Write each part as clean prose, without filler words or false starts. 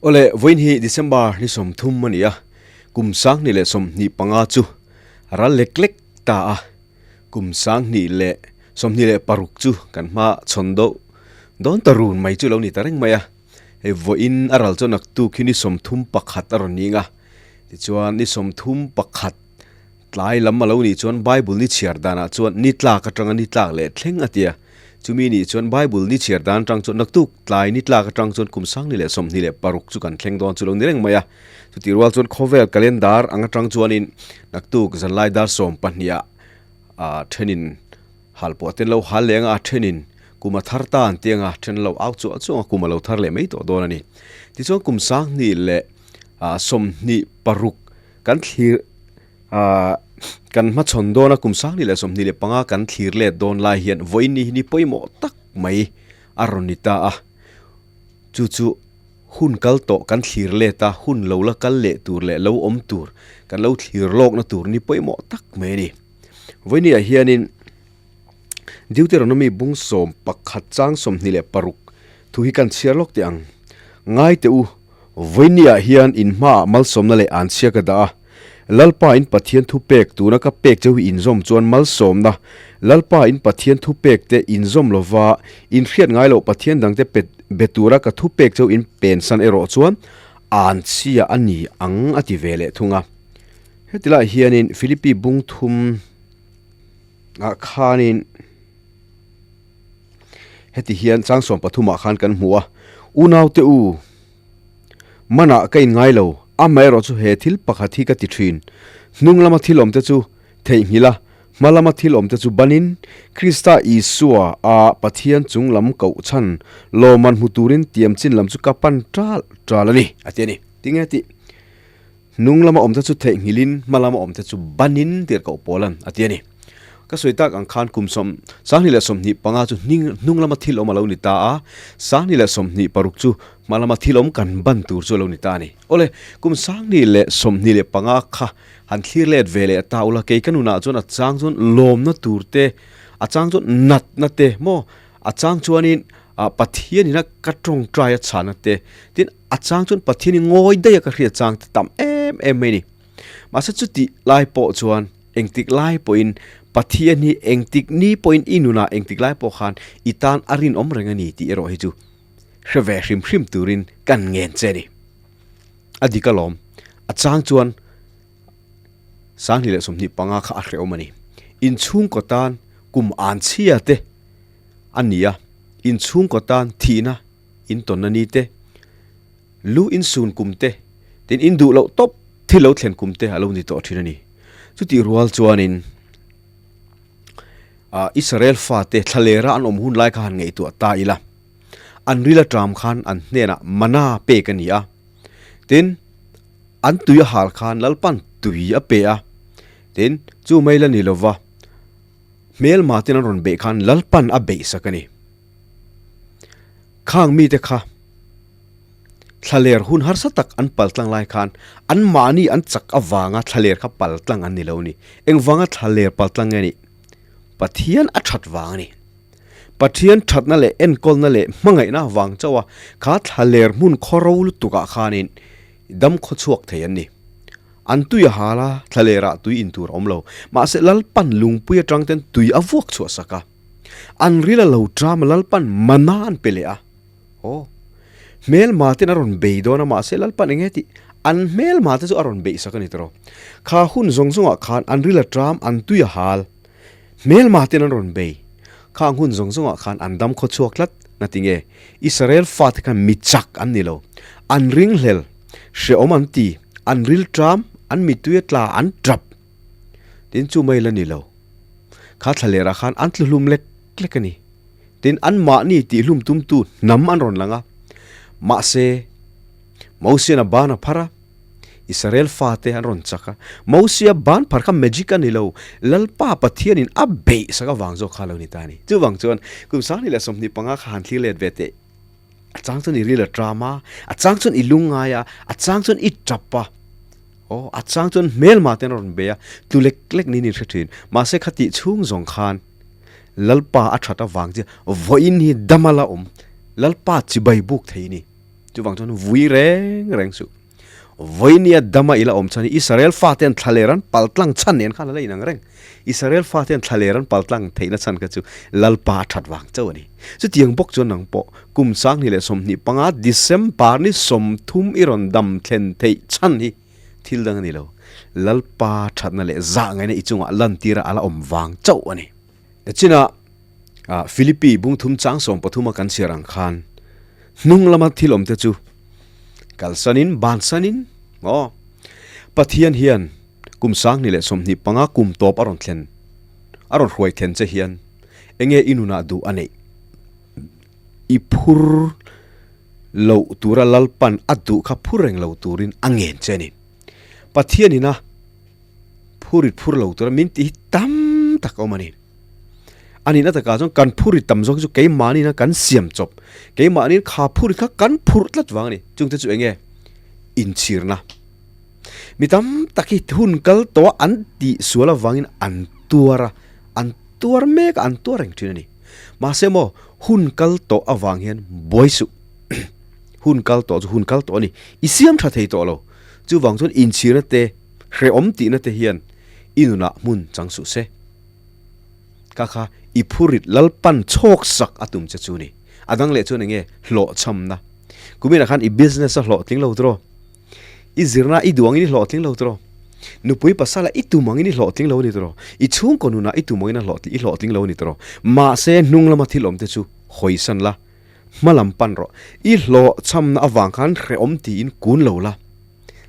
Awle, vawiin hi December ni 30 a ni a, kum 2025 chu ral lek lek ta a, kum 2026 chu kan hma chhawn deuh dawn ta run mai chu lo ni ta reng mai a. Hei vawiin a ral chuan naktuk hi ni 31 a rawn ning a, tichuan ni 31 Tlai lam a lo nih chuan Bible ni chhiar danah chuan ni tlak atanga ni tlak leh thleng a ti a. Chumi nih chuan Bible ni chhiar dan atang chuan naktuk tlai ni tlak atang chuan kum 2026 chu kan thleng dawn chu lo ni reng mai a. Chutih rual chuan khawvel calendar ang atang chuanin naktuk zanlai dar 12 ah thenin halpuah ten lo hal leh anga a thenin kum a thar ta an ti anga then lo au chuah chuah anga kum a lo thar leh mai tawh dawn a ni. Tichuan kum 2026 Kan thlir ah kan hmachhawn dawn a kum 2025 kan thlir let dawn lai hian vawiin ni hi ni pawimawh tak mai a rawn ni ta a. Chu chu hun kal tawh kan thlir let a, hun lo la kal leh tur leh lo awm tur kan lo thlir lawkna tur ni pawimawh tak mai a ni. Vawiin ni ah hianin Deuteronomy bung 11 chang 26 thu hi kan chhiar lawk teh ang. Ngai teh u. Vawinia hian in hmaah malsawmna leh anchhia ka dah a, Lalpa in Pathian thupek tuna ka pek cheu hi inzawm chuan malsawmna, Lalpa in Pathian thupek te inzawm lova in hriat ngai loh Pathian dangte pe be tura ka thupek cheu in pensan erawh chuan anchhia a ni ang a ti ve leh thung a. Heti lai hianin Philippi bung thum ah khanin Heti hian chang 13 ah khan kan hmu a, Unaute u, manah ka inngai lo, amaherawh chu he thil pakhat hi ka ti thin, hnung lama thil awmte chu theihnghilh a, hma lama thil awmte chu banin, Krista Isua a Pathian chung lam koh chhan lawmman hmu turin tiam chin lam chu ka pan tal tal a ni, a ti a ni. Tinge tih? Hnung lama awmte chu theihnghilhin hma lama awmte chu banin tirhkoh pawlan a ti a ni. Ka sawi tak ang khan kum 2025 chu hnung lama thil awm a lo ni ta a, 2026 chu hma lama thil awm kan ban tur chu a lo ni ta a ni. Awle, kum 2025 kha han thlir let ve leh ta ula, kei ka nunah chuan a chang chuan lawmna tur te, a chang chuan natna te maw, a chang chuanin Pathianin a ka tawngtai a chhana te, tin, A chang chuan Pathian hi ngawi daih a ka hriat chang te tam em em mai a ni. Mahse chutih lai pawh chuan engtik lai pawhin Pathian hi engtik ni pawhin i nunah engtik lai pawh khan i tan a rinawm reng a ni tih erawh hi chu hre ve hrim hrim turin kan ngen che a ni. A dik alawm, a chang chuan 2025 kha a hrehawm a ni. Inchhungkaw tan kum an chhia te a ni a, inchhungkaw tan thihna in tawnna ni te, lu in sun kum te, tin in duh loh tawp thil lo thlen kum te a lo ni tawh thin a ni. Chutih rual chuanin ah Israel fate thlalera an awm hun lai kha han ngaihtuah ta ila, an ril aṭam khan an hnenah mana pek a ni a, tin an tui a hal khan Lalpan tui a pe a, tin chu mai la ni lova hmelma ten an rawn beih khan Lalpan a beihsak a ni. Khang mite kha thlaler hun harsa tak an pal tlang lai khan anmahni an chak avanga thlaler kha pal tlang an ni lo a ni. Engvanga thlaler pal tlang nge nih? Pathian a that vang a ni. Pathian thatna leh enkawlna leh hmangaihna avang chauha kha thlaler hmun khawro lutukah khanin dam khawchhuak thei an ni. An tui a hal a, thlalerah tui in tur a awm lo. Mahse Lalpan lungpui atang ten tui a vuak chhuah sak a. An ril a lo ṭam a, Lalpan mana an pe leh a. Aw, hmelma ten a rawn bei dawn a, mahse Lalpan eng nge tih an hmelma te chu a rawn beih sak a ni tawh. Kha hun zawng zawngah khan an ril a ṭam, an tui a hal. Hmelma ten an rawn bei. Khang hun zawng zawngah khan an dam khaw chhuak tlat. Ngati nge? Israel fate khan mi chak an ni lo. An ringhlel, hrehawm an ti, an ril ṭam, an mitui a tla, an ṭap. Tin chu mai la ni lo. Kha thlalerah khan an tlu hlum lek lek a ni. Tin, anmahni tihhlum tumtu hnam an rawn lang a. Mahse, Mosian a ban a phar a, Israel fate an rawn chak a. Mosia ban phar kha magic a ni lo, Lalpa Pathianin a beih sak avang zawk kha a lo ni ta a ni. Chuvang chuan kum 2025 kha han thlir let ve teh. A chang chuan i ril a ṭam a, a chang chuan i lungngai a, a chang chuan i ṭap a. Aw, a chang chuan hmelma ten a rawn bei a, tlu lek lek niin in hre ṭhin. Mahse khatih chhung zawng khan Lalpa a ṭhat avang chiah vawiin hi dam a la awm. Lalpa chibai buk thei ni. Chuvang chuan vui reng reng suh. Vawinia dama ila awm chhan hi Israel fate'n thlaler an paltlang chhan nen khan a la inang reng. Israel fate'n thlaler an paltlang theihna chhan kha chu Lalpa a that vang chauh a ni. Chutiang bawk chuan nang pawh kum 2025 December ni 30 i rawn dam thlen theih chhan hi thil dang a ni lo. Lalpa thatna leh zah ngaihna i chungah lantira a la awm vang chauh a ni. China Philippi bungthum chang 13 a kan chhiar ang khan hnung lama thil awm te chu kalsanin bansanin aw Pathian hian kum 2025 kum tawp a rawn thlen a rawn hruai thlen che hian enge i nunah duh a neih i phur loh tura Lalpan a duh kha phur reng lo turin a ngen che a ni. Pathianin a Phurit phur lo tura min tih hi tam tak a awm a ni. A nihna takah chuan kan phurit tam zawk hi chu keimahniin a kan siam chawp, keimahniin kha phurit kha kan phurh tlat vang a ni. Chungte chu eng nge? Inchhirna. Mi tam tak hi hun kal tawh a an tih sual avangin an tuar a, an tuar mek a, an tuar reng thin a ni. Mahse maw hun kal tawh avang hian buai suh. Hun kal tawh chu hun kal tawh a ni. I siam tha thei tawh lo. Chuvang chuan inchhirna te Hrehawm tihna te hian i nunah hmun chang suh se. Ka kha i phurit Lalpan chhawk sak a tum che chu ni. A dang leh chuan enge hlawhchhamna. Kuminah khan i business a hlawhtling lo tiraw? I zirna i duh angin i hlawhtling lo tiraw? Nupui pasala i tum angin i hlawhtling lo a ni tiraw? I chhungkaw nunah i tum angin a hlawhtling i hlawhtling lo a ni tiraw? Mahse hnung lama thil awm te chu hawisan la, hma lam pan rawh. I hlawhchhamna avang khan hrehawm tiin kun lo la.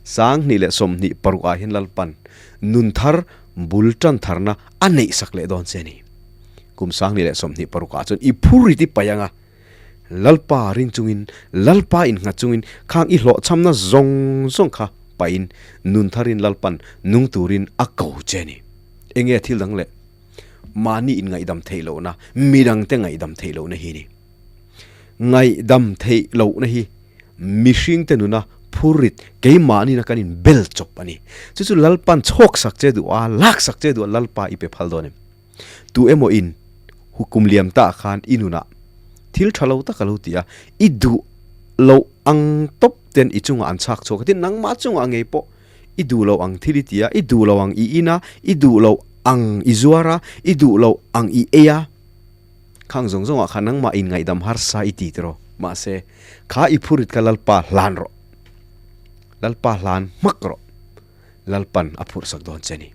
2026 ah hian Lalpan nun thar bul tan tharna a neih sak leh dawn che a ni. Kum 2026 ah chuan i phur rit i paih anga Lalpa ring chungin, Lalpa innghat chungin khang i hlawhchhamna zawng zawng kha pahin nun tharin Lalpan nung turin a ko che a ni. Enge thil dang leh mahni inngaihdam theih lohna, midangte ngaihdam theih lohna hi a ni. Ngaihdam theih lohna hi mihringte nuna phurrit keimahni na kan inbel chawp a ni. Chu chu Lalpan chhawk sak che duh a, lak sak che duh a, Lalpa i pe phal dawn em? Tu emaw in hukum liam ta khan i nunah thil tha lo tak a lo ti a, i duh loh ang tawp ten i chungah an chhak chhuak a, tin nangmah chungah ngei pawh i duh loh ang thil i ti a, i duh loh ang i in a, i duh loh ang i zuar a, i duh loh ang i ei a. Khang zawng zawngah khan nangmah in ngaihdam harsa i ti tiraw? Mahse, kha i phurit kha Lalpa hlan rawh. Lalpa hlan hmak rawh. Lalpan a phurhsak dawn che ni.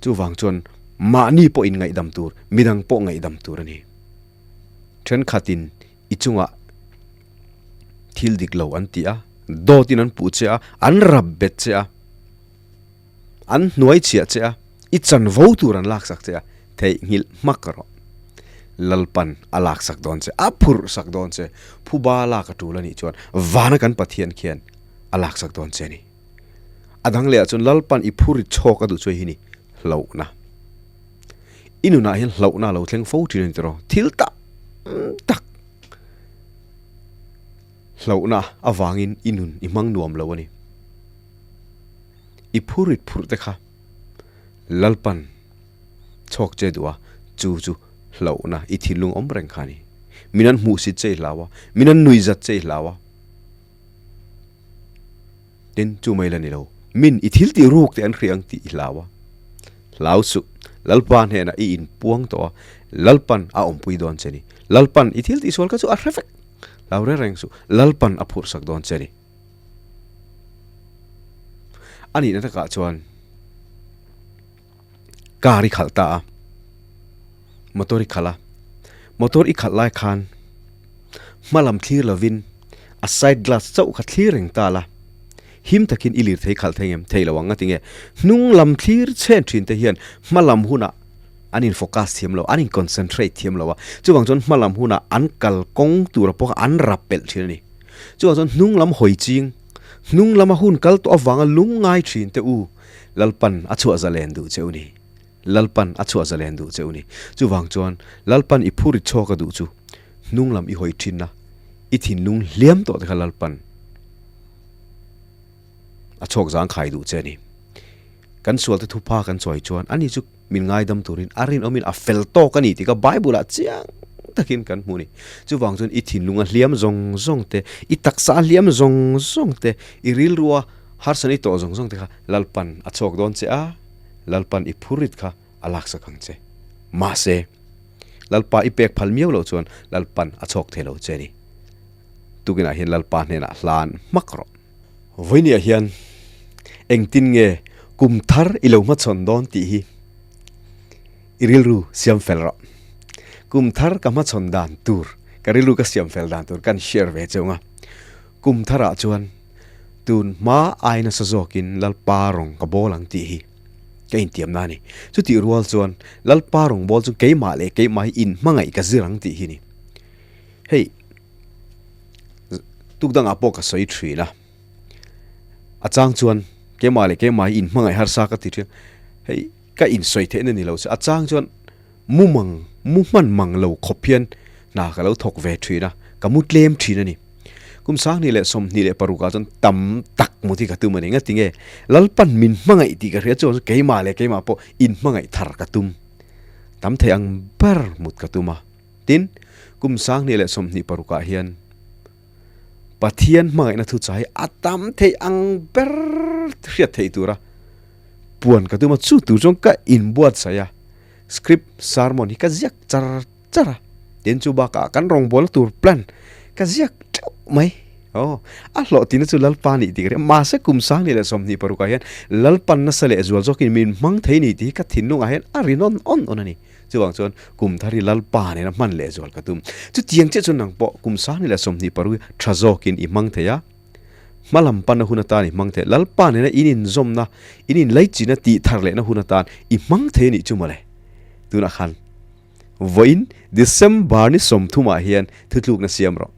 Chuvang chuan mahni pawh in ngaihdam tur, midang pawh ngaihdam tur a ni. Thenkhatin i chungah thil dik lo an ti a, dawtin an puh che a, an rap bet che a. An hnuai chhiah che a, i chanvo tur an laksak che a, theihnghilh hmak rawh. Lalpan a laksak dawn che, a phurhsak dawn che, phuba lak a tul a nih chuan vana kan Pathian khian a laksak dawn che a ni. A dang lehah chuan Lalpan i phur i chhawk a duh chu hei hi ni, hlauhna. I nunah hian hlauhna a lo thleng fo thin a ni tiraw? Thil tam tak hlauhna avangin i nun i hmang nuam lo a ni. I phurit phurh te kha Lalpan chhawk che duh a, chu chu hlauhna i thinlung awm reng kha a ni. Min an hmuhsit che i hlau a, min an nuihzat che i hlau a. Tin, chu mai la ni lo, min i thil tih ruk te an hria ang tih i hlau a. Hlau suh, Lalpa hnenah i inpuang tawh a, Lalpan a awmpui dawn che ni. Lalpan i thil tihsual kha chu a hre vek. Hlau reng reng suh, Lalpan a phurhsak dawn che ni. A nihna takah chuan car i khalh ta a, motor i khalh a, motor i khalh lai khan hma lam thlir lovin a side glass chauh kha thlir reng ta la, him takin i lirthei khalh thei ngem thei lo ang a ti nge hnung lam thlir chhen thin te hian hma lam hunah an in focus thiam lo, an in concentrate thiam lo a, chuvang chuan hma lam hunah an kal kawng tura pawh kha an rap pelh thin a ni. Chuvang chuan hnung lam hawi ching, hnung lama hun kal tawh avanga lung ngai thin te u, Lalpan a chhuah zalen duh che u ni. Lalpan a chhuah zalen duh che u ni. Chuvang chuan Lalpan i phur i chhawk a duh chu hnung lam i hawi thin a, i thinlung hliam tawh te kha Lalpan a chhawk zang khai duh che a ni. Kan sualte thupha kan chawi chuan ani chu min ngaidam turin a rinawmin a fel tawk a ni tih kha Bible ah chiang. takin kan hmu a ni. Chuvang chuan i thinlunga hliam zawng zawng te, i taksa a hliam zawng zawng te, i rilrua harsana i tawh zawng zawng te kha Lalpan a chhuak dawn che a, Lalpan i phurrit kha a laksak ang che. Mahse, Lalpa i pek phal miau loh chuan Lalpan a chhawk thei lo che a ni. Tukinah hian Lalpa hnenah hlan hmak rawh. Vawinia hian engtin nge kum thar i lo hmachhawn dawn tih hi i rilru siam fel rawh. Kum thar ka hmachhawn dan tur, ka rilru ka siam fel dan tur kan share ve cheu nga. Kum tharah chuan tun hma ai nasa zawkin Lalpa rawng ka bawl ang tih hi ka intiamna a ni. Chutih rual chuan Lalpa rawng bawl chu keimah leh keimah hi inhmangaih ka zir ang tih hi ni. Hei. Tuk dangah pawh ka sawi thin a, a chang chuan keimah leh keimah hi inhmangaih harsa ka ti thin. Hei ka insawi theihna ni lo che, a chang chuan mu mang mu hman mang lo khawp hian hna ka lo thawk ve thin a, ka mu tlem thin a ni. Kum 2026 ah chuan tam tak mut hi ka tum a ni. Ngatinge Lalpan min hmangaih tih ka hria chuan keimah leh keimah pawh inhmangaih thar ka tum. Tam thei ang ber mut ka tum a. Tin, kum 2026 ah hian Pathian hmangaihna thuchah hi a tam thei ang ber hriat theih tura puan ka tum a, chu tur chuan ka inbuatsaih a, script sermon hi ka ziak char char a, tin chu bakah kan rawngbawlna tur plan ka ziak teuh mai. Aw, a hlawhtlinna chu Lalpa nih tih ka hria, mahse kum 2026 ah hian Lalpan nasa leh zual zawkin min hmang thei ni tih hi ka thinlungah hian a ri nawn awn awn a ni. Chuvang chuan kum thar hi Lalpa nena hman leh zual ka tum. Chutiang chiah chuan nang pawh kum 2026 hi tha zawkin i hmang thei a, hma lam panna hun atan i hmang thei a, Lalpa nena in inzawmna, in inleichina tih thar lehna hun atan i hmang thei a nih chu mawle. Tunah khan vawiin December ni 30 ah hian thutlukna siam rawh.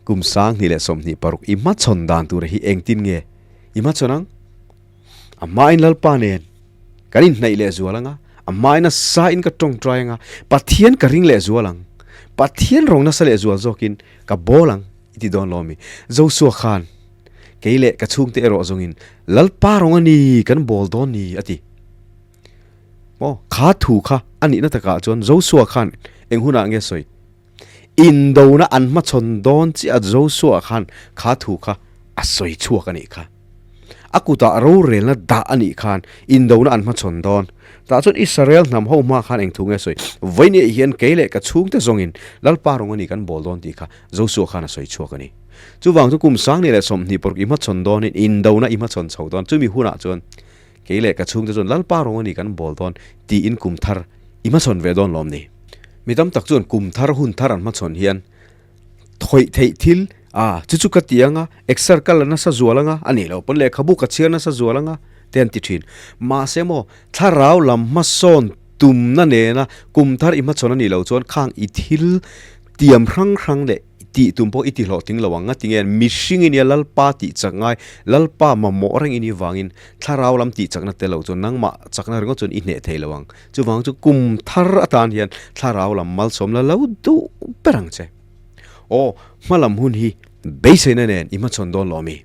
Kum 2026 i hmachhawn dan tur hi engtin nge i hmachhawn ang? A hmain Lalpa nen kan inhnaih leh zual ang a, a hmain nasa in ka tawngtai ang a, Pathian ka ring leh zual ang, Pathian rawng nasa leh zual zawkin ka bawl ang i ti dawn lo a mi? Joshua khan kei leh ka chhungte erawh zawngin Lalpa rawng a ni kan bawl dawn ni a ti. Maw? Kha thu kha a nihna takah chuan Joshua khan eng hunah nge sawi? Indona an hmachhawn dawn chiah a Joshua khan kha thu kha a sawi chhuak a nih kha. A kutah rorelna dah a nih khan indona an hmachhawn dawn. Tah chuan Israel hnam ho hma khan eng thu nge sawi? Vawinia hian kei leh ka chhungte zawngin Lalpa rawng a ni kan bawl dawn tih kha Joshua khan a sawi chhuak a ni. Chuvang chu kum 2026 i hmachhawn dawnin indona i hmachhawn chho dawn. Chumi hunah chuan Kei leh ka chhungte chuan Lalpa rawng a ni kan bawl dawn tiin kum thar i hmachhawn ve dawn lawm ni? Mi tam tak chuan kum thar hun thar an hmachhawn hian thawih theih thil a chu chu ka ti anga, exer ka la nasa zual anga, a nih loh pawn lehkhabu ka chhiar nasa zual anga te an ti thin. Mahse maw thlarau lam hmasawn tumna nena kum thar i hmachhawn a nih loh chuan khang i thil tiam hrang hrang leh Tih tum pawh i ti hlawhtling lo ang. Ngatinge mihring i nia Lalpa tih chak ngai, Lalpa mamawh reng i nih vangin thlarau lam tih chakna tel lo chuan nangmah chakna ringawt chuan i hneh thei lo ang. Chuvang chu kum thar atan hian thlarau lam malsawm la lo duh ber ang che. Aw, hmalam hun hi beiseina nen i hmachhawn dawn lo ami?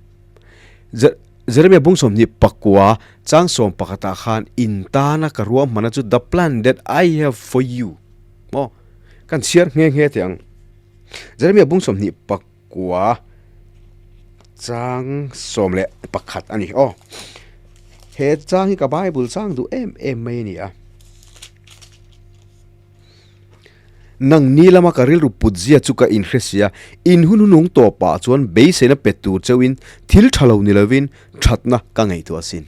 Jeremia bung 29 chang 11 ah khan in tana ka ruahmanna chu the plan that I have for you maw kan chhiar nghe nghe teh ang. Jeremia bung 29 chang 11 a ni. Aw, he chang hi ka Bible chang duh em em mai a ni a. Nang ni lama ka rilru put zia chu ka inhre sia, in hun hunung tawpah chuan beiseina pe tur cheuhin thil tha lo ni lovin thatna ka ngaihtuah asin.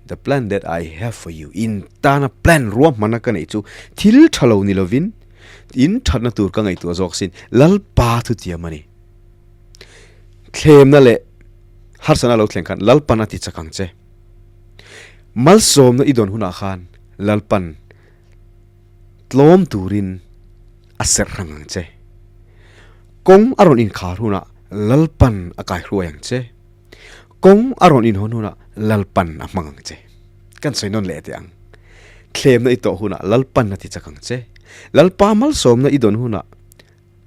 The plan that I have for you, in tana plan ruahmanna ka neih chu thil tha lo ni lovin In thatna tur ka ngaihtuah zawk sin Lalpa thu tiam a ni. Thlemna leh harsatna lo thleng khan Lalpan a ti chak ang che. Malsawmna i dawn hunah khan Lalpan tlawm turin a serh rang ang che. Kawng a rawn inkhar hunah Lalpan a kaihruai ang che. Kawng a rawn inhawn hunah Lalpan a hmang ang che. Kan sawi nawn leh teh ang. Thlemna i tawh hunah Lalpan a ti chak ang che. Lalpa malsawmna i dawn hunah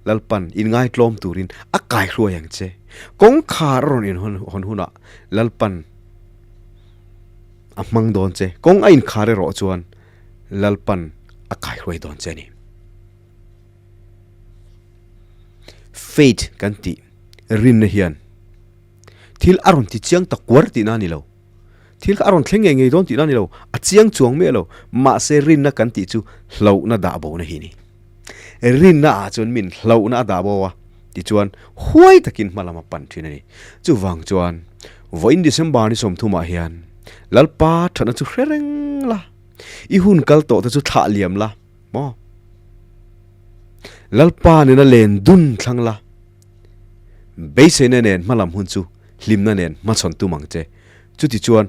Lalpan inngaitlawm turin a kaihruai ang che. Kawngkhar a rawn inhawn hunah Lalpan a hmang dawn che. Kawng a inkhar erawh chuan Lalpan a kaihruai. kaihruai dawn che a ni. Faith kan tih rinna hian thil a rawn ti chiang ta kuar tihna a ni lo. Thil kha a rawn thleng ngei ngei dawn tihna a ni lo, a chiang chuang miah lo. Mahse rinna kan tih chu hlauhna dah bona hi a ni. Rinna ah chuan min hlauhna a dah bo a, tichuan huai takin hma lam a pan thin a ni. Chuvang chuan vawiin December ni 30 ah hian Lalpa thatna chu hre reng la, i hun kal tawh te chu thlah liam la maw? Lalpa nena len dun thlang la, beiseina nen hma lam hun chu hlimna nen hmachhawn tum ang che. Chutichuan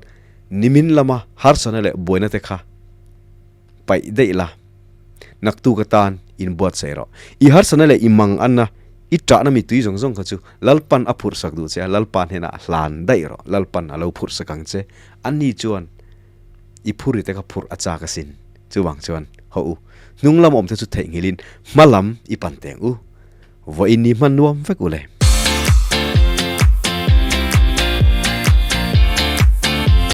nimin lama harsana leh buaina te kha paih daih la, naktuk atan inbuatsaih rawh. I harsana leh i mang anna, i ṭahna mitui zawng zawng kha chu Lalpan a phurhsak duh che a, Lalpa hnenah hlan daih rawh, Lalpan a lo phurhsak ang che. Ani chuan i phurri te kha phurh a chak asin. Chuvang chuan, Haw u, hnung lam awmte chu theihnghilhin hma lam i pan teng u. Vawiin ni hman nuam vek u le.